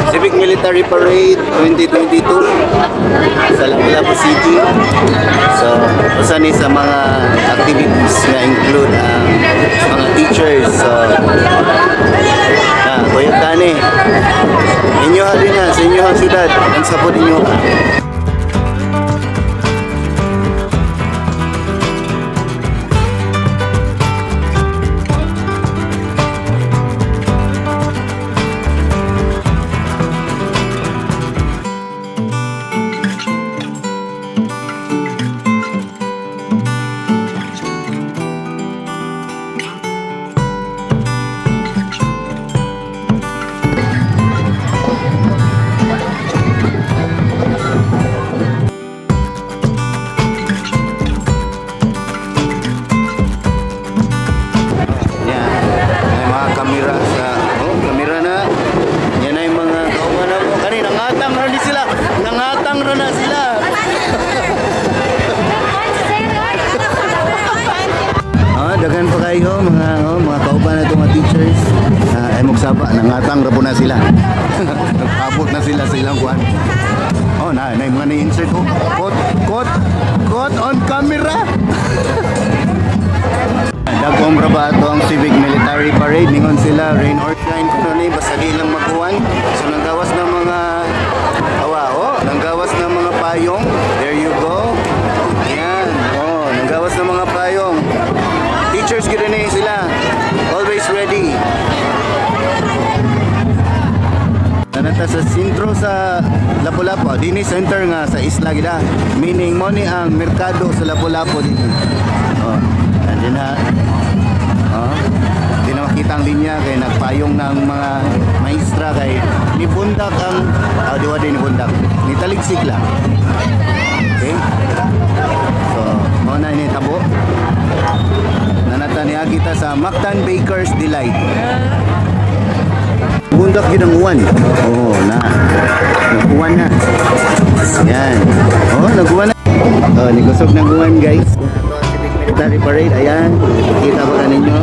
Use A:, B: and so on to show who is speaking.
A: Civic Military Parade 2022 sa Lapu-Lapu City. So, usa ni sa mga activities nga include ang mga teachers. So, na, kuyog tani. Inyo ha din ha, sa inyo ang syudad. Ang sapod inyo ha. Yan. May mga kamera sa... Oh, kamera na. Yan na yung mga kauban na mo. Kani, nangatang ra ni sila. Nangatang ra na sila. Ah, daghan pa kayo mga oh, mga kauban na mga teachers. Ah, ay magsaba, nangatang ra po na sila. Nagpabot na sila sa ilang kuan. Oh, na, na yung mga na-insert ko. Caught, caught, caught on camera. Dagom ra ba ato ang Civic Military Parade? Ningon sila, rain or shine kuno ni, basta di lang maguwan. So nanggawas ng mga awa, oh, nanggawas ng mga payong. There you go. Yan, oh, nanggawas ng mga payong. Teachers gid ni sila. Always ready. Nanata sa sentro sa Lapu-Lapu, dini center nga sa isla gida. Meaning mo ni ang merkado sa Lapu-Lapu dini. Oh, andin na. Oh, di na makita ang linya kay nagpayong ng mga maestra kay nibundak ang ah, di wa din nibundak. Nitaligsik lang. Okay? So, mo na ni tabo. Nanata niya kita sa Mactan Baker's Delight. Bundak yun ang uwan. Oo, na. Nag-uwan na. Yan. Oo, oh, nag-uwan na. Oh, nigusog ng uwan, guys. Ito ang Civic Military Parade. Ayan. Kita ko na ninyo.